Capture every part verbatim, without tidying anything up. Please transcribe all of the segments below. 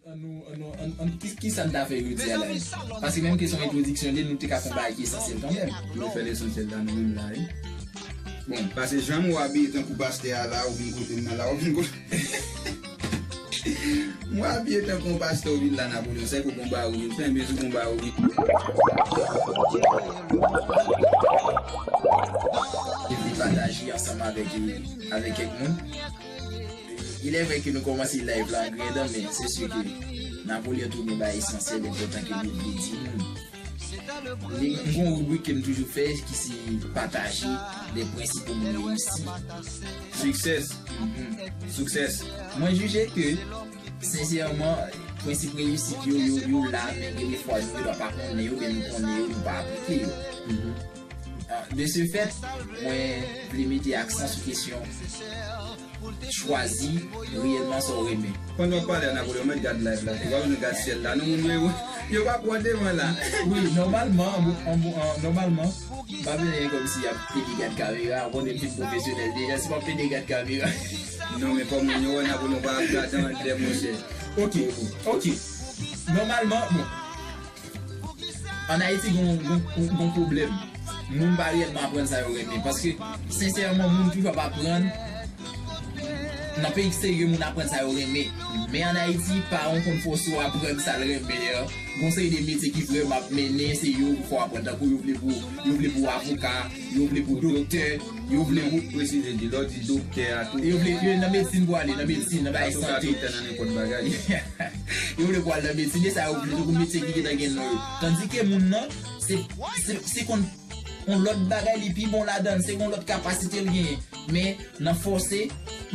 An nou, an nou, an, an, ki, ki sa n ta fè jodi a la menm? Paske menm ke se yon entwodiksyon li, nou te ka fè yon bagay ki esansyèl kanmenm. Nou fè lesansyèl la nou menm la, wi. Bon, paske jan m wè w abiye tankou pastè a la, ou vin kote m nan la, ou vin kote. M wè w abiye tankou yon pastè, ou vin la, Napoléon, se pou gon bagay ou vin fè, men sou gon bagay ou vin. Epi pataje ansanm avèk, avèk kèk moun. Il est vrai que nou kòmanse live la an griyen dan, men se si ke Napoléon tounen bay esansyèl enpòtan ke li vle di moun. Li, m gon ribrik ke m toujou fè ki se pataje de prensip pou moun reyisi. Success. Mhm. Success. Mwen jije ke, sensèman, prensip reyisit yo, yo, yo la, men gen de fwa nou pa konnen yo, men nou konnen yo, nou pa aplike yo. Mhm. Ah, de ce fait, mwen vle mete aksan sou kesyon chwazi reyèlman sa w renmen. Pandan w ap pale a Napoléon, mèt gad live la tou. W ap vin gad syèl la. Non, moun yo, yo pa pran devan la. Wi, nòmalman, an bon, an bon, an, nòmalman, m pa bezwen kòmsi y ap pede gad kamera, ou konnen m fin pwofesyonèl deja, si m ap pede gad kamera. Non, men kòm moun yo wè Napoléon pa ap gade anndan, monchè. Ok, ok. Nòmalman, bon, Ann Ayiti gon, gon, gon pwoblèm. Moun pa reyèlman aprann sa yo renmen. Paske, sensèman, moun toujou ap aprann. Nan peyi serye, moun aprann sa yo renmen. Men ann Ayiti, paran w konn fòse w aprann sa l renmen an. Gon seri de metye ki vrèman ap mennen, se yo pou fè w aprann. Tankou yo vle pou, yo vle pou avoka, yo vle pou doktè, yo vle pou. Presize di, lè w di doktè a tou. Yo vle, yo nan medsin pou ale, nan medsin, nan bagay sante. Avoka, doktè, nan nenpòt bagay. Yo vle pou al nan medsin, e sa yo vle, tankou metye ki gentan gen nan yo. Tandike moun nan, se, se, se konn yon lòt bagay li pi bon ladan l, se yon lòt kapasite l genyen. Men, nan fòse,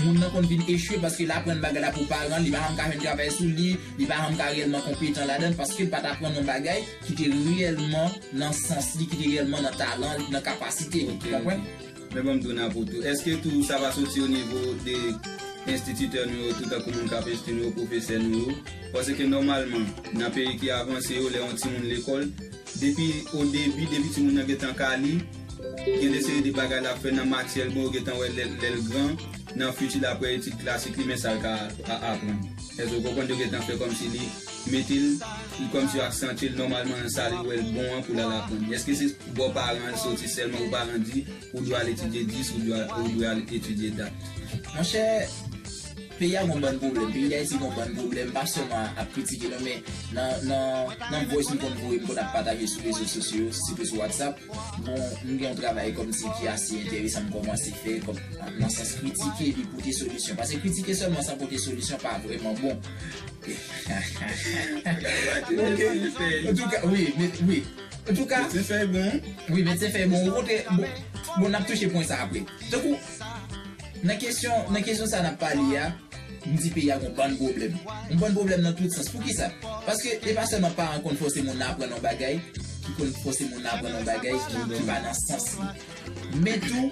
moun nan konn vin echwe paske l aprann bagay la pou paran l, li pa janm ka jwenn travay sou li, li pa janm ka reyèlman konpetan ladan l paske l pa t aprann yon bagay ki te reyèlman nan sans li, ki te reyèlman nan talan li, nan kapasite li. Ou konprann? Men ban m di w Napo tou. Èske tou sa pa soti o nivo de enstititè nou yo tou, tankou moun k ap enstwi nou yo, pwofesè nou yo? Paske nòmalman, nan peyi ki avanse yo, lè yon timoun lekòl, depi o debi, depi timoun nan gentan ka li, gen de seri de bagay l ap fè nan matyè l, bon, yo gentan wè lè, lè l gran, nan fiti l ap wè etid klasik li, men sa l ka a-, aprann. Èske w konprann? Yo gentan fè kòmsi li mete l, li kòmsi yo aksantye l nòmalman nan sa li wè l bon an pou l al aprann. Èske se bò paran l soti sèlman, ou paran di, ou dwe al etidye dis, ou dwe, ou dwe al etidye dat. Monchè, peyi a gon bann pwoblèm, peyi Dayiti gon bann pwoblèm, pa sèlman ap kritike non, men nan, nan, nan voice m konn voye, m konn ap pataje sou rezo sosyo yo, sitou sou WhatsApp. Bon, m gen yon travay kòmsi ki ase enteresan m kòmanse fè, kòm, nan sans kritike epi pote solisyon. Paske kritike sèlman san pote solisyon pa vrèman bon. Ok. Antouka, wi, men, wi. Antouka, medsen fèy bon. Wi, medsen fèy bon. Okontrè, bon, bon, n ap touche pwen sa apre. Tankou, nan kesyon, nan kesyon sa n ap pale a, m di peyi a gon bann pwoblèm. Yon bann pwoblèm nan tout sans. Poukisa? Paske e pa sèlman paran konn fòse moun nan aprann yon bagay, ki konn fòse moun nan aprann yon bagay ki, ki pa nan sans li. Men tou,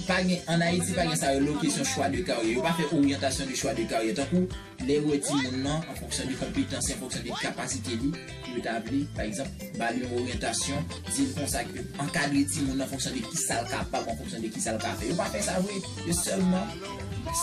pa gen, ann Ayiti, pa gen sa yo rele kesyon chwa de karyè. Yo pa fè oryantasyon de chwa de karyè. Tankou, lè yo wè timoun nan, an fonksyon de konpetans, an fonksyon de kapasite li, yo ta vle, pa egzanp, ba li yon oryantasyon, di l konsa ke ankadre timoun nan an fonksyon de kisa l kapab, an fonksyon de kisa l ka fè. Yo pa fè sa vre. Yo sèlman,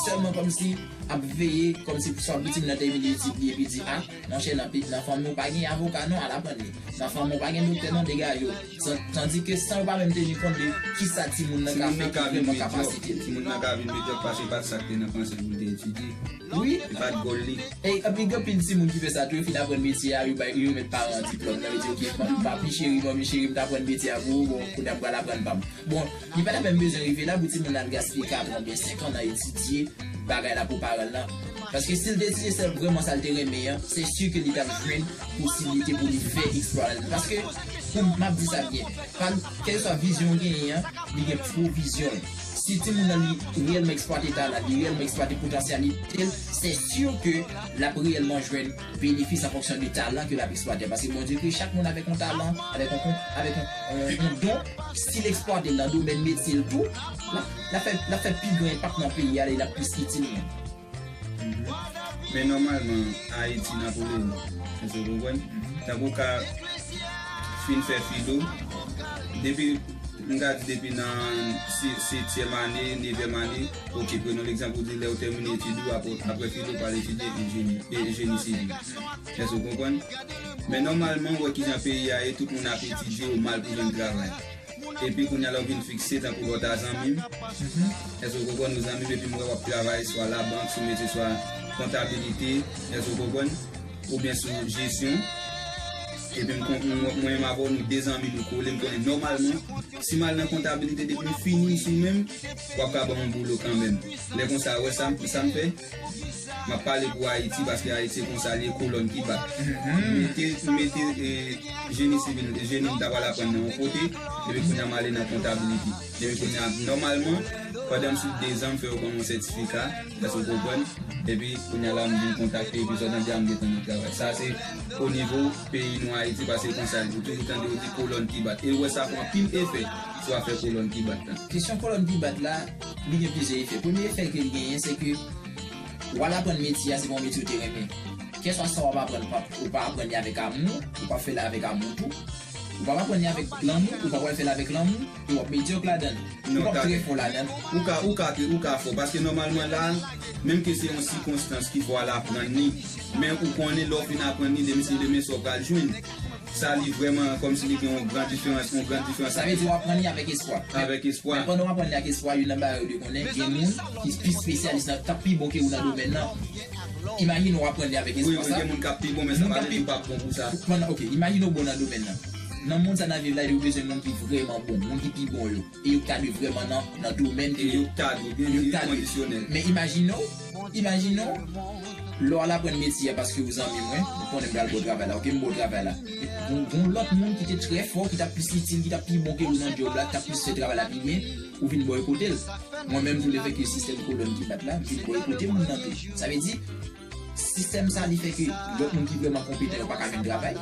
sèlman kòmsi ap veye, kòmsi pou swa pou timoun nan tèmine etid li epi di, a, monchè, nan, nan fanmi w pa gen avoka non, al aprann li. Nan fanmi w pa gen doktè non, degaje w. San, tandike san yo pa menm teni kont de kisa timoun nan ka fè ki vrèman kapasite l. Timoun nan ka vin medyòk paske pa t sa k te nan panse l pou l te etidye. Wi. E pa t gòl li. E, epi gen anpil timoun ki fè sa tou, yo fin aprann metye a, yo bay, yo remèt paran an diplòm nan, yo di, "Ok, papi cheri, manmi cheri, m t aprann metye a pou ou, bon, kounye a m pral aprann pa m." Bon, li pa t ap menm bezwen rive la pou timoun nan al gaspiye kat an oubyen senk an nan etidye bagay la pou paran l lan. Paske si l te etidye sèl vrèman sa l te renmen an, se si ke li t ap jwenn posiblite pou li fè eksplwa l. Paske, pou m ap di sa byen, pa, kèlkeswa vizyon w genyen an, li gen pwovizyon l. Si timoun nan li reyèlman eksplwate talan, li reyèlman eksplwate potansyalite l, se si ke l ap reyèlman jwenn benefis an fonksyon de talan ke l ap eksplwate. Paske Bondye kreye chak moun avèk yon talan, avèk yon, avèk yon, yon, yon don. Si l eksplwate l nan domèn metye l tou, l ap, l ap fè, l ap fè pi gran enpak nan peyi a, l ap plis itil moun. Men nòmalman, Ayiti, Napoleon, èske w konprann? Tankou w ka fin fè filo, depi M ka di depi nan se- setyèm ane, nevyèm ane, oke, prenons l'exemple, ou di lè ou tèmine etid ou, apre, apre filo, ou pral etidye jeni, e, jeni sivil. Èske ou konprann? Men nòmalman, ou wè kijan peyi a ye, tout moun ap etidye, ou mal pou jwenn travay. Epi kounye a la ou vin fikse tankou lòt a zanmi m. Èske ou konprann, ou zanmi m, epi m wè w ap travay swa labank, sou metye swa kontabilite, èske ou konprann, oubyen sou jesyon. Epi m kon- m- mwen menm avè w, nou de zanmi, nou kole, m konnen nòmalman, si m al nan kontabilite, depi m fini sou men m, w ap ka ban m yon boulo kanmenm. Lè konsa, ou wè sa m- sa m fè? M ap pale pou Ayiti, paske Ayiti se konsa li ye, kolòn ki bat. M mete, m mete, e, jeni sivil, jeni m ta pral aprann nan yon kote, epi kounye a m ale nan kontabilite. Epi kounye a, nòmalman, pandan m sou de zan, m fè yo ban m yon sètifika, èske ou konprann? Epi kounye a la, m vin kontakte, epi sa w tande a, m gentan nan travay. Sa se o nivo peyi nou Ayiti, paske konsa, ou toujou tande yo di kolòn ki bat. E ou wè sa fè anpil efè sou afè kolòn ki bat la. Kesyon kolòn ki bat la, li gen plizyè efè. Premye efè ke l genyen, se ke w al aprann metye a, se pa yon metye ou te renmen. Kèswa sa w ap aprann, ou p ap- ou pa aprann li avèk amou, ou p ap fè l avèk amou tou. Ou p ap aprann li avèk lanmou, ou pa pral fè l avèk lanmou, e w ap medyòk ladan l. Ou p ap trè fò ladan l. Ou ka, ou ka, ou ka fò, paske nòmalman la, menm ke se yon sikonstans ki fè w al aprann li, men ou konnen lè w fin aprann li, demen se demen sa w pral jwenn. Sa li vrèman kòmsi li gen yon gran diferans, yon gran diferans. Sa vle di w aprann li avèk espwa. Avèk espwa. Men pandan w aprann li ak espwa, youn nan bagay ou dwe konnen, gen moun ki pi espesyalis nan, k ap pi bon ke ou nan domèn nan. Imajine w aprann li avèk espwa sa. Wi, wi, gen moun k ap pi bon, men sa pa vle di w p ap bon pou sa. Pandan, oke, imajine w bon nan domèn nan. Nan mond sa n ap viv la, yo bezwen moun ki vrèman bon, moun ki pi bon yo. E yo ta dwe vrèman nan, nan domèn ke yo ta dwe, byen di, kondisyonèl. Men imajine w, imajine w, lè w al aprann metye a paske ou zanmi mwen, ou konnen m pral ba w travay la, oke, m ba w travay la. Gon, gon lòt moun ki te trè fò, ki t ap plis itil, ki t ap pi bon ke ou nan djòb la, ki t ap plis fè travay la pi byen, ou vin bòykote l. Mwen menm tou, lefètke sistèm kolòn ki bat la, m vin bòykote moun nan tou. Sa vle di, sistèm sa li fè ke lòt moun ki vrèman konpetan yo pa ka jwenn travay.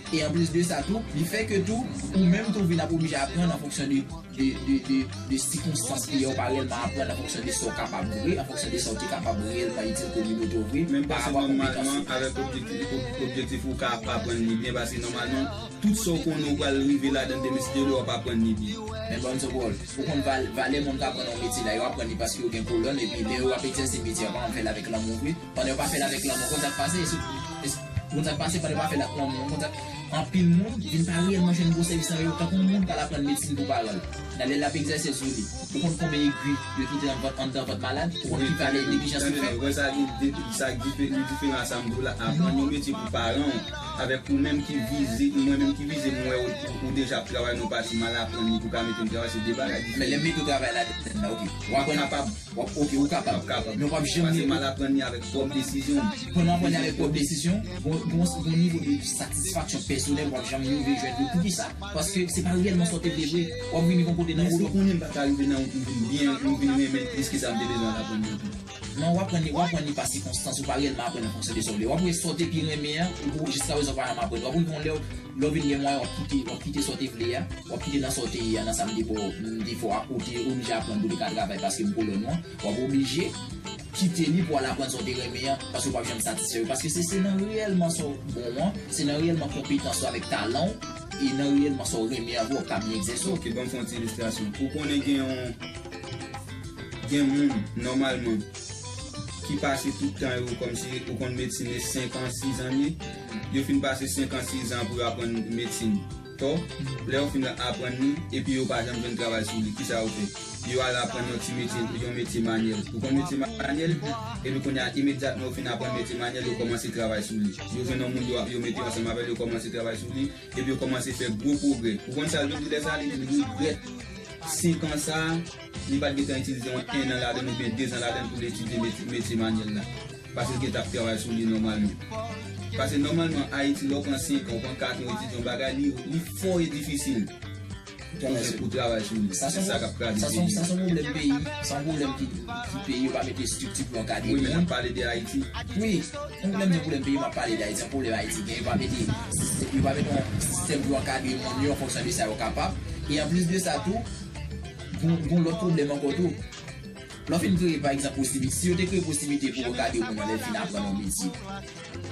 E anplis de sa tou, li fè ke tou, ou menm tou vin ap oblije aprann an fonksyon de, de, de, de, de sikonstans peyi a, ou pa reyèlman aprann an fonksyon de sa w kapab vre, an fonksyon de sa w te kapab reyèlman itil kominote w vre, pa rapò a konpetans ou. Menm paske nòmalman, avèk objektif, ob- objektif ou ka ap aprann li byen, paske nòmalman, tout sa w konnen ou pral rive ladan l demen si Dye vle w ap aprann li byen. Men ban m sa pawòl. Ou konn val- valè moun k aprann yon metye la, yo aprann li paske yo gen kolòn, epi lè yo ap egzèse metye a, yo pa janm fè l avèk lanmou vre. Pandan yo pa fè l avèk lanmou, konn sa k pase? Èske, èske, konn sa k pase pandan yo pa fè l ak lanmou? Konn sa, anpil moun vin pa reyèlman jwenn bon sèvis nan men yo. Tankou yon moun k al aprann medsin pou paran l. Nan lè l ap egzèse sou li, ou konn konbyen egwi yo kite anndan vant, anndan vant malad? Ou konn ki valè neglijans yo fè? Tande, wè sa ki di- sa ki dife- li diferan a sa m di w la. Aprann yon metye pou paran w, avèk ou menm ki vize, mwen menm ki vize, m wè ou, ou deja ap travay nan yon pati, m al aprann li pou ka mete m travay, se de bagay diferan. Men lè m mete w travay la, ok. W ap kapab. W ap, ok, ou kapab. W ap kapab. Men w ap janm. Paske m al aprann li avèk pwòp desizyon m. Pandan w aprann li avèk pwòp desizyon, gon, gon, gon nivo de satisfaksyon pèsonèl w ap janm rive jwenn li. Poukisa? Paske se pa reyèlman sa w te vle vre. W ap vini gon kote nan woulou. Men si w konnen m pa ta rive nan yon, m vin byen, m vin renmen l plis ke sa m te bezwen al aprann nan tou. Non, w aprann li, w aprann li pa sikonstans, ou pa reyèlman aprann an fonksyon de sa w vle. W ap wè sa w te pi renmen an, ou, ou jiska prezan w pa janm aprann. W ap rive yon lè, lè w vin gen mwayen, w ap kite, w ap kite sa w te vle a, w ap kite nan sa w te ye a, nan sa m te ba w, m te fè w a, ou te oblije aprann pou w te ka travay paske m kolòn ou an, w ap oblije kite li pou w al aprann sa w te renmen an, paske w p ap janm satisfè yo. Paske se, se nan reyèlman sa w bon an, se nan reyèlman konpetans ou avèk talan w, e nan reyèlman sa w renmen an vre, w ap ka byen egzèse w. Ok, ban m fè yon ti ilistrasyon. Ou konnen gen yon, gen moun, nòmalman, ki pase tout tan yo kòmsi ou konn medsin e senk an, sis an ye. Yo fin pase senk an, sis an pou yo aprann medsin. Tò, lè yo fin aprann li, epi yo pa janm jwenn travay sou li, kisa yo fè? Yo al aprann yon ti metye, yon metye manyèl. Ou konn metye manyèl? Epi kounye a, imedyatman yo fin aprann metye manyèl, yo kòmanse travay sou li. Yo jwenn yon moun, yo, yo mete yo ansanm avè l, yo kòmanse travay sou li, epi yo kòmanse fè gwo pwogrè. Ou konn sa l vle di lè sa? Li di l regrèt senk an sa a, li pa t gentan itilize yon ennan ladan l oubyen dezan ladan l pou l etidye metye, metye manyèl la. Paske l gentan ap travay sou li nòmalman. Paske nòmalman, Ayiti, lè w pran senk an, w pran kat an, w etidye yon bagay, li, li fò e difisil pou w fè, pou w travay sou li. Se sa k ap kraze peyi a. Sa se yon pwoblèm peyi, se yon pwoblèm ki, ki peyi yo pa mete estrikti pou ankadre moun. Wi, men n ap pale de Ayiti. Wi, yon pwoblèm, se yon pwoblèm peyi, m ap pale de Ayiti, yon pwoblèm Ayiti gen. Yo pa mete sistèm, yo pa mete yon sistèm pou ankadre moun yo an fonksyon de sa yo kapab. E anplis de sa tou, gon, gon lòt pwoblèm ankò tou. Lè w fin kreye, pa egzanp, posibi-, si yo te kreye posiblite pou yo gade moun nan lè l fin aprann yon metye,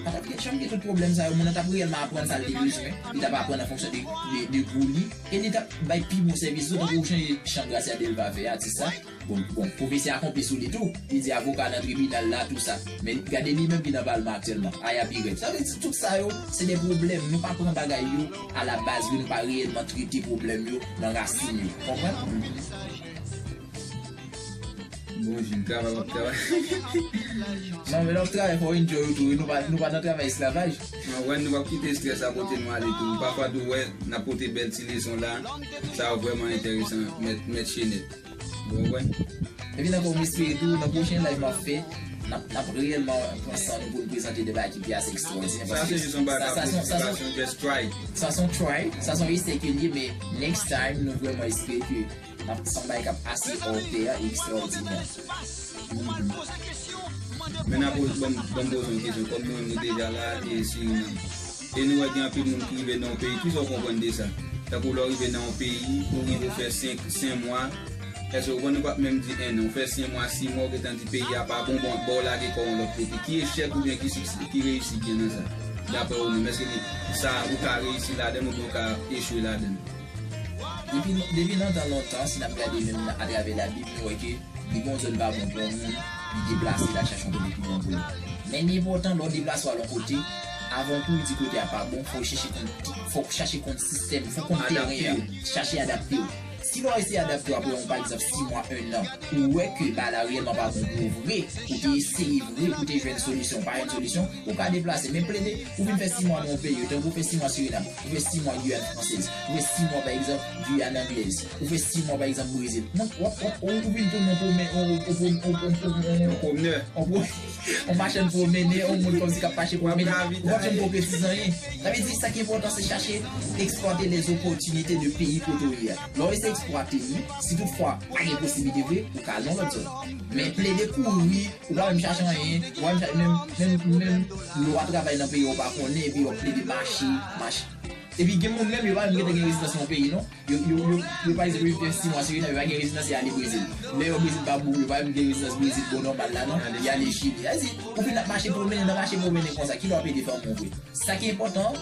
pa t ap gen, janm gen tout pwoblèm sa yo. Moun nan t ap reyèlman aprann sa l te bezwen. Li t ap aprann an fonksyon de, de, de gou li. E li t ap bay pi bon sèvis tou, tankou w chanje chan Gracia Delva fè, atis sa. Bon, bon, pwofesè a konplis sou li tou. Li di avoka nan tribinal la, tou sa. Men gade li menm ki nan palman aktyèlman. Aya pi rèd. Sa vle di, tout sa yo, se de pwoblèm. Nou pa pran bagay yo a la baz yo, nou pa reyèlman trete pwoblèm yo nan rasin yo. Konprann? Bon, Jim, travay w ap travay. Non, men lè w ap travay, fò w enjoy ou tou, wi. Nou pa, nou pa nan travay esklavaj. Mwen wè nou p ap kite estrès la pote nou ale tou. Pafwa tou, wè, n ap pote bèl ti leson la. Sa vrèman enteresan, mèt, mèt Chenèt. Bon, wè. Epi nan fò m espere tou, nan pwochen live m ap fè, n ap, n ap reyèlman pran san nou pou n prezante de bagay ki pi ase ekstraòdinè. Sa se jis yon bagay sa, sa se yon, sa se yon, just try. Sa se yon try, sa se yon esèy ke l ye, men next time, nou vrèman espere ke n ap, se yon bagay k ap ase hors pair e ekstraòdinè. Men n ap poze, ban m, ban m poze yon kesyon. Kòm nou menm nou deja la, e Sirinam. E nou wè gen anpil moun ki rive nan yon peyi. Kisa w konprann de sa? Tankou lè w rive nan yon peyi, ou rive w fè senk, senk mwa, èske w konprann, nou p ap menm di ennan, ou fè senk mwa, sis mwa, ou gentan di peyi a pa bon, bon, bon, w lage kò w yon lòt kote. Ki echèk oubyen ki siksè, ki reyisi gen nan sa? Daprè ou menm, èske li, sa, ou ka reyisi ladan l oubyen ou ka echwe ladan l? Depi, depi nan tan lontan, si n ap gade menm atravè Labib, nou wè ke li gen yon zòn pa bon pou yon moun, li deplase, l al chache yon kote pi bon pou li. Men li enpòtan, lè w deplase w al yon kote, avan w kouri di kote a pa bon, fò w chèche konn, fò w chache konn sistèm, fò w konn teren an, chache adapte w. Si lè w eseye adapte w apre yon, pa egzanp, sis mwa, ennan, ou wè ke bagay la reyèlman pa bon pou ou vre, ou te eseye vre pou w te jwenn solisyon, ou pa jwenn solisyon, ou ka deplase. Men plede, ou vin fè sis mwa nan yon peyi, tankou ou fè sis mwa Sirinam, ou fè sis mwa Giyàn fransèz, ou fè sis mwa, pa egzanp, Giyàn anglèz, ou fè sis mwa, pa egzanp, Brezil. Donk, w ap, w ap, ou vin tounen yon pwomè-, yon, yon, yon, yon, yon, yon, yon pwomnè, yon pwo-, yon machann pwomennen, yon moun kòmsi k ap mache pwomennen, ou p ap janm konkretize anyen. Sa vle di, sa ki enpòtan, se chache eksplwate les opportunités de peyi kote w ye a. Lè w eseye eksplwate li, si toutfwa pa gen posiblite vre, ou ka al nan lòt zòn. Men plede kouri, ou pa menm chache anyen, ou pa menm chache, menm, menm, menm lwa travay nan peyi a ou pa konnen, epi w ap plede mache, mache. Epi gen moun menm, yo pa menm gentan gen rezidans nan yon peyi, non. Yo, yo, yo, yo, pa egzanp, yo fè sis mwa Sirinam, yo pa gen rezidans, yo ale Brezil. Lè yo Brezil pa bon, yo pa menm gen rezidans Brezil bon nòmal la, non. Yo ale Chili. Sa vle di, ou fin ap mache pwomennen, nan mache pwomennen konsa, ki lè w ap ede fanmi w vre? Sa ki enpòtan,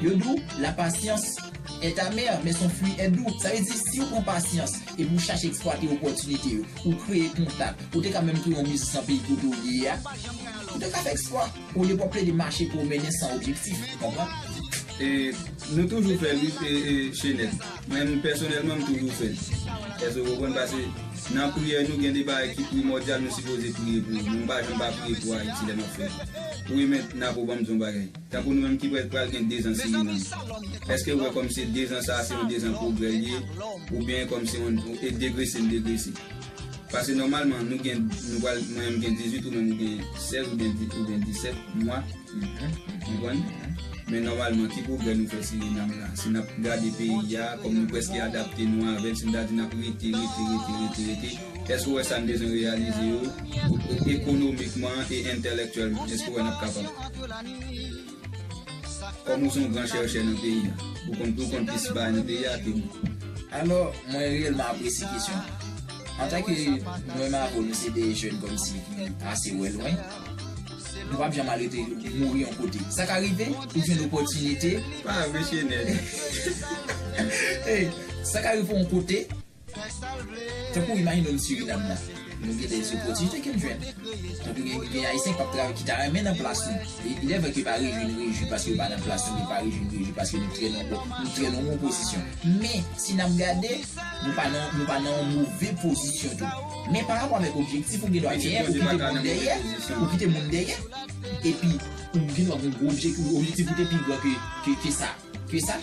yo di w, la patience est amère, mais son fruit est doux. Sa vle di, si w pran pasyans, epi w chache eksplwate opòtinite yo, ou kreye kontak, ou te ka menm kreye yon biznis nan peyi kote w ye a, ou te ka fè eksplwa. Olye pou w ap plede mache pwomennen san objektif, ou konprann? E, nou toujou fè l, wi, e, e, Chenèt. Mwen menm, pèsonèlman, m toujou fè l. Èske w konprann? Paske nan priyè, nou gen de bagay ki primòdyal, nou sipoze priye pou yo. Mwen pa janm pa priye pou Ayiti lè m ap fè l. Wi, men, Napo, ban m di yon bagay. Tankou nou menm ki prèt pral gen dezan Sirinam. Èske w wè kòm se dezan sa a, se yon dezan pwogrè l ye, oubyen kòm se yon, e degrese n degrese? Paske nòmalman, nou gen, nou pral, mwen menm gen dizuit, ou menm ou gen sèz oubyen di, oubyen disèt mwa. Konprann? Men nòmalman, ki pwogrè nou fè Sirinam la? Si n ap gade peyi a, kòm nou prèske adapte nou avè l, si n ta di n ap rete, rete, rete, rete, rete, èske w wè sa n bezwen reyalize yo ekonomikman e entèlektyèlman? Èske w wè n ap kapab? Kòm ou se yon gran chèchè nan peyi a, ou konn, ou konn plis bagay nan peyi a ke mwen. Alò, mwen reyèlman apresye kesyon an. Antanke mwen menm avè w, nou se de jèn kòmsi ki ase wè lwen, nou p ap janm al rete mouri yon kote. Sa ka rive, ou jwenn opòtinite. Pa vle, Chenèt. Ey, sa ka rive yon kote, tankou imajine w Sirinam la. Nou gen de opòtinite ke n jwenn. Tankou gen, gen Ayisyen k ap travay, ki ta renmen nan plas nou. E, il est vrai ke pa rejwi n rejwi paske yo pa nan plas nou, men pa rejwi n rejwi paske nou trennen, nou trennen yon pozisyon. Men, si n ap gade, nou pa nan, nou pa nan yon move pozisyon tou. Men pa rapò avèk objektif, ou gen dwa genyen, ou kite moun dèyè, ou kite moun dèyè, epi ou gen dwa gen gwo objektif, objektif ou te pi gran ke, ke, ke sa. Ke sa,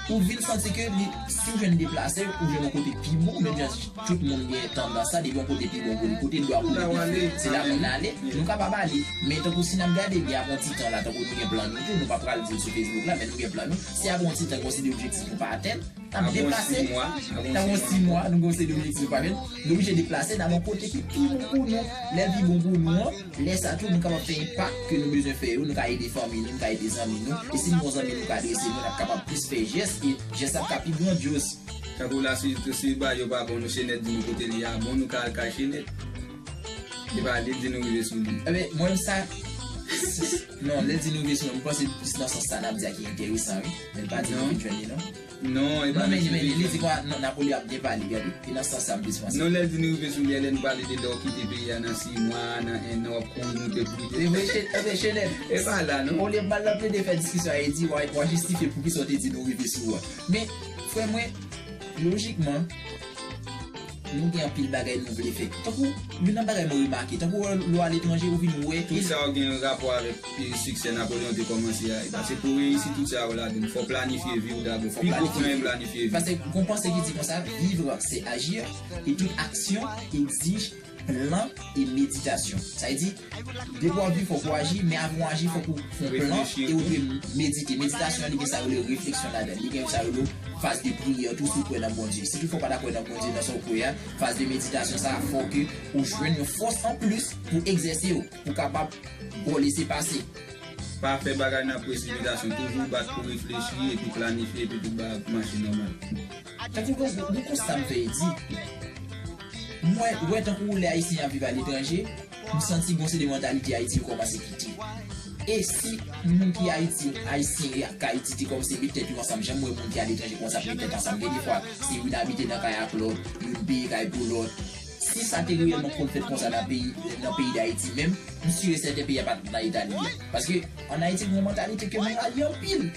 ou vin santi ke li, si w jwenn deplase, ou jwenn yon kote pi bon, menm jan tout moun gen tandans sa, depi yon kote pi bon pou li, kote dlo a koule pi fre, se la pou n ale, nou kapab ale. Men tankou si n ap gade, gen apre yon ti tan la, tankou nou gen plan nou tou, nou pa pral di l sou Facebook la, men nou gen plan nou. Si apre yon ti tan, gen yon seri de objektif nou pa atenn, n ap deplase. Apre yon sis mwa, nou gen yon seri de objektif nou pa atenn, nou oblije deplase, n al yon kote ki pi bon pou nou. Lè l pi bon pou nou an, lè sa tou, nou kapab fè enpak ke nou bezwen fè yo, nou ka ede fanmi nou, nou ka ede zanmi nou. E si nou gen zanmi nou ka adrese nou, n ap kapab plis fè jès, e jès la ap ka pi grandyoz. Tankou la, si, si ba yo pa bon, nou Chenèt di nou kote li a bon, nou ka al kay Chenèt. Li pa, li di nou rive sou li. Ebyen, mwen menm sa. Non, lè di nou rive sou li, mwen panse plis nan sans sa n ap di a ki enteresan, wi. Men l pa di nou vin jwenn li, non. Non, e pa Non, men, men, men, li di kwa, non, Napoleon ap byen pale, gade. E nan sans sa m plis panse. Non, lè l di nou rive sou li, lè nou pale de lè w kite peyi a nan sis mwa, nan en an, w ap kouri moute pou li. E vre, che- e vre, Chenèl. E pa la, non. Olye m al nan plede fè diskisyon a, e di, w a, w a jistifye poukisa w te di nou rive sou ou a. Men, frè mwen, lojikman, nou gen anpil bagay nou vle fè. Tankou, youn nan bagay mwen remake, tankou lè w aletranje, ou vin wè. Tout sa yo gen rapò avèk e, siksè Napoleon te kòmanse a. E paske pou w reyisi tout sa yo ladan l, fò w planifye vi w dabò. Pi gwo pwen e planifye vi. Paske gon panse ki di konsa, vivre, c'est agir, et toute action exige plan et méditation. Sa vle di, depi w ap viv, fòk ou aji, men avan w aji, fòk ou fè yon plan e ou dwe medite. Meditasyon an, li gen sa yo rele refleksyon ladan l. Li gen sa yo rele faz de priyè tou si w kwè nan Bondye. Si toutfwa w pa ta kwè nan Bondye, nan sa w kwè a, faz de meditasyon sa a, fòk ou jwenn yon fòs anplis pou egzèse w, pou w kapab bò lese pase. Pa fè bagay nan presipitasyon, toujou bat pou reflechi epi planifye epi tout bagay ap mache nòmal. Tankou gen yon konsta m fè, Edi, m wè, wè tankou lè Ayisyen ap viv aletranje, m santi gon seri de mantalite Ayiti yo kòmanse kite. E si moun ki Ayiti, Ayisyen ak Ayiti te kòmanse met tèt yo ansanm, jan m wè moun ki aletranje kòmanse ap met tèt ansanm, gen defwa se youn abite nan kay ak lòt, youn peye kay pou lòt, si sa te reyèlman konn fèt konsa nan peyi, nan peyi Dayiti menm, m si e sèten peyi a pa t nan eta li ye. Paske ann Ayiti gen yon mantalite ke m ralye anpil.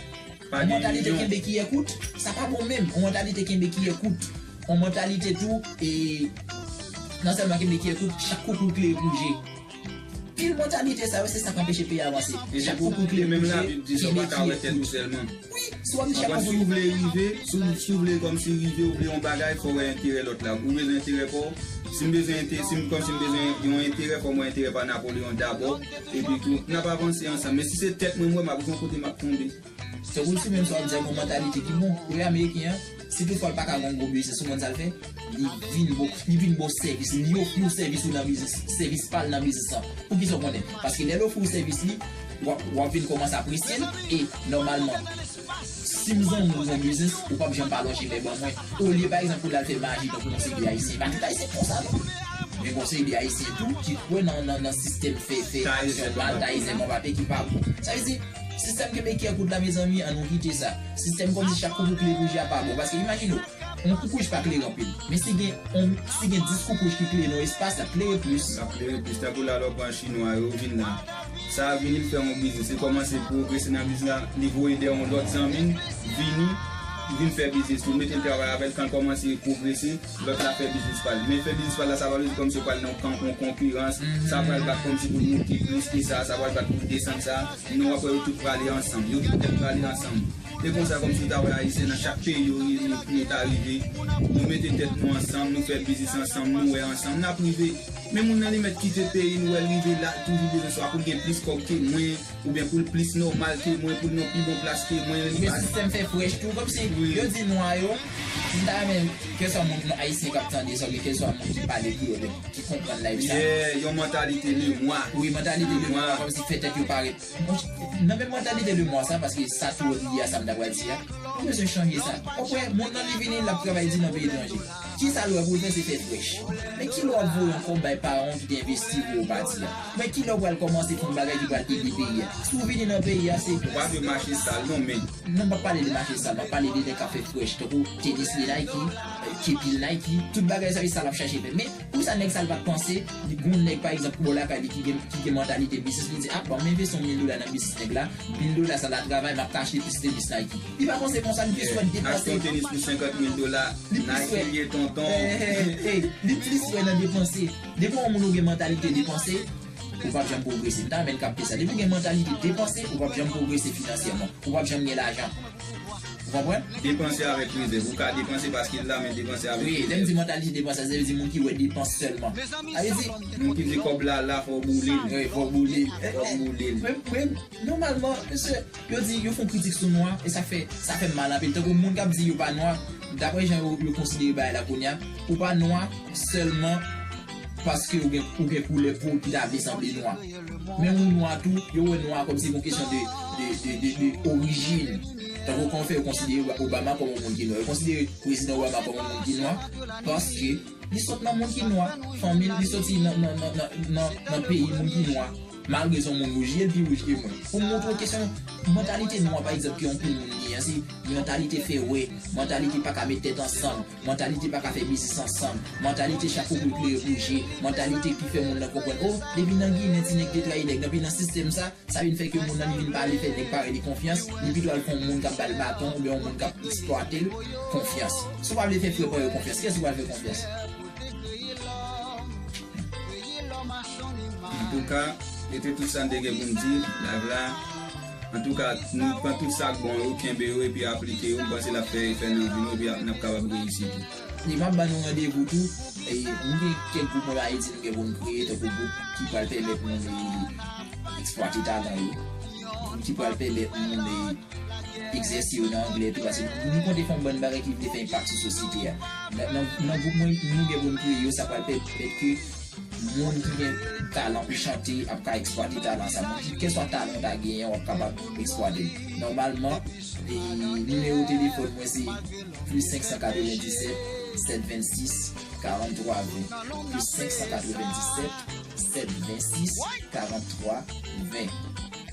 Yon mantalite kenbe kiyè kout, sa pa bon menm. Yon mantalite kenbe kiyè kout. Yon mantalite tou, e, non sèlman kenbe kiyè kout, chak kout ou klere pou je. Pil mantalite sa yo, se sa k anpeche peyi a vanse. Chak kout ou klere pou je, kenbe kiyè kout. Wi, si w ap di chak kout ou. Si w vle rive, si w, si w vle kòmsi rive, ou vle yon bagay, fò w wè enterè lòt la. Ou bezwen enterè pa w. Si m bezwen enterè, si m kòmsi m bezwen yon enterè, fò m wè enterè pa Napoleon dabò. Epi tou, n ap avanse ansanm. Men si se tèt mwen m wè, m ap gon kote m ap tonbe. Tankou si menm sa w ap di a, gon mantalite ki bon. Ou wè Ameriken an, si toutfwa l pa ka gen yon gwo biznis, ou konn sa l fè? Li vin ba w, li vin ba w sèvis, li ofri w sèvis ou nan biznis, sèvis pa l nan biznis lan. Poukisa w konnen? Paske lè l ofri w sèvis li, w ap, w ap vin kòmanse apresye l, e nòmalman, si m zanmi w nan biznis, ou p ap janm pa lonje men ban mwen. Olye, pa egzanp, pou l al fè maji tankou yon seri de Ayisyen. Pa tout Ayisyen k konsa, non. Men gon seri de Ayisyen tou ki kwè nan, nan, nan sistèm fè, fè aksyon mal, tayi zèb an papye ki pa bon. Sa vle di, sistèm kenbe kiyè kout la, mezanmi, ann nou kite sa. Sistèm kòmsi chak kout ou klere pou je a pa bon. Paske imajine w, yon koukouj pa klere anpil. Men si gen, yon, si gen dis koukouj ki klere nan yon espas, l ap klere plis. L ap klere plis. Tankou la, lè w pran Chinwa yo, vin la. Sa a vini, l fè yon biznis. Li kòmanse pwogrese nan biznis la, li voye dèyè yon lòt zanmi l, vini, vin fè biznis tou. Mete l travay avè l, kan l kòmanse pwogrese, lòt la fè biznis pa l. Men fè biznis pa l la, sa pa vle di kòmsi yo pral nan yon konkirans, sa pral bat kòmsi pou l moute plis ke sa, sa pral bat pou l desann sa. Non, w ap wè yo tout prale ansanm. Yo tout nèt prale ansanm. E konsa, kòmsi w ta wè Ayisyen nan chak peyi yo, yo, yo, yo ta rive. Nou mete tèt nou ansanm, nou fè biznis ansanm, nou wè ansanm, n ap rive. Men moun nan li mèt kite peyi l, ou wè l rive la, l toujou bezwen swa pou l gen plis kòb ke mwen, oubyen pou l plis nòmal ke mwen, pou l nan pi bon plas ke mwen. Oubyen sistèm fè frèch tou, kòmsi yo di nwa yo, m ta renmen kèlswa moun, Ayisyen k ap tande sa, oubyen kèlswa moun ki pale kreyòl, ki konprann live sa. Yeah, yon mantalite lemwa. Wi, mantalite lemwa, kòmsi fè tèt yo parèt. Nan menm mantalite lemwa sa, paske sa tou li a, sa m ta pral di a, nou bezwen chanje sa. Ou kwè, moun nan li vini, l ap travay di nan peyi etranje. Kisa l wè pou l fè, se fè frèch. Men kilè w ap voye yon kòb bay paran w ki te envesti pou w pati a? Men kilè w pral kòmanse fè yon bagay ki pral ede peyi a? Si w vini nan peyi a, se. Ou pa dwe mache sal, non, men. Non, m p ap pale de mache sal, m ap pale de nèg k ap fè frèch, tankou tenis li Nike, kepi l Nike, tout bagay sa, se sa l ap chache fè. Men, Pou sa nèg sa l pa t panse, li gon nèg pa egzanp bò lakay li ki gen, ki gen mantalite biznis, li di, ah, ban m envesti yon mil dola nan biznis nèg la, mil dola sa l ap travay, m ap ka achte plis tenis Nike. Li pa panse konsa, li plis wè depanse. Achte yon tenis pou senkant mil dola, Nike li ye tonton. Li plis wè nan depanse. Depi yon moun ou gen mantalite depanse, ou p ap janm pwogrese. M ta renmen n kapte sa. Depi w gen mantalite depanse, ou p ap janm pwogrese finansyèman. Ou p ap janm gen lajan. Ou konprann? Depanse avèk rezèv. Ou ka depanse paske l la, men depanse avèk rezèv. Wi, lè m di mantalite depanse, sa vle di moun ki wè depans sèlman. Sa vle di. Moun ki di kòb la la, fò w boule l. Wi, fò w boule l. Fò w boule l. Men, men, nòmalman, mesye, yo di, yo fè yon kritik sou nwa, e sa fè, sa fè m mal anpil. Tankou moun k ap di yo pa nwa, daprè jan yo, yo konsidere bagay la kounye a, ou pa nwa sèlman paske ou gen, ou gen koulè po ki ta vle sanble nwa. Men ou nwa tou, yo wè nwa kòmsi gon kesyon de, de, de, de, de orijin. Tankou kon fè yo konsidere Obama kòm yon moun ki nwa. Yo konsidere prezidan Obama kòm yon moun ki nwa paske li sot nan moun ki nwa. Fanmi l, li soti nan, nan, nan, nan, nan, nan peyi moun ki nwa. Malgre se yon moun wouj, li pi wouj ke mwen. Pou m montre w kesyon mantalite nwa, pa egzanp, ke yon pil moun genyen, se mantalite fè wè, mantalite pa ka met tèt ansanm, mantalite pa ka fè biznis ansanm, mantalite chapo pou klere pou je, mantalite ki fè moun nan konprann, o, depi nan Ginen, ti nèg te trayi nèg nan, pi nan sistèm sa, sa vin fè ke moun nan li vin pa vle fè nèg parèy li konfyans, li pito al fè yon moun k ap ba l baton oubyen yon moun k ap eksplwate l konfyans. Si w pa vle fè frè pa w yo konfyans, kiyès ou pral fè konfyans? Antouka, se te tout sa n te gen pou n di live la. Antouka, nou pran tout sa k bon yo, kenbe yo epi aplike yo. M panse l ap fè efè nan vi nou epi n ap kapab reyisi tou. E m ap ban nou randevou tou. E, nou gen kèk gwoup mwen Ayiti nou gen pou n kreye, tankou gwoup ki pral pèmèt moun e, eksplwate talan yo, ki pral pèmèt moun e, egzèse yo nan anglè tou, paske nou konte fè yon bann bagay ki vle fè enpak sou sosyete a. Nan, nan, nan gwoup mwen, nou gen pou n kreye yo, sa pral pèmèt ke moun ki gen talan pou chante ap ka eksplwate talan sa. Moun ki, kèlswa talan w ta genyen, w ap kapab eksplwate l. Nòmalman, e, nimewo telefòn mwen se plis senk san katrevenndisèt, sèt vennsis, karanntwa ven. Plis senk san katrevenndisèt, sèt vennsis, karanntwa ven.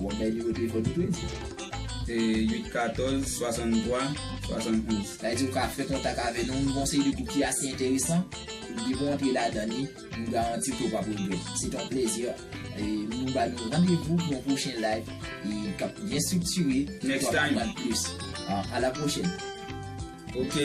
Ou ap bay nimewo telefòn ou tou, Edi? Se uit katòz, swasanntwa, swasannonz. Sa vle di ou ka fè kontak avè nou. Nou gen yon seri de gwoup ki ase enteresan. Depi w antre ladan li, nou garanti w ke w p ap regrèt. Se te yon plezi. E nou ba nou randevou pou yon pwochen live e k ap byen estriktire pou w ap aprann plis. A la pwochèn. Ok.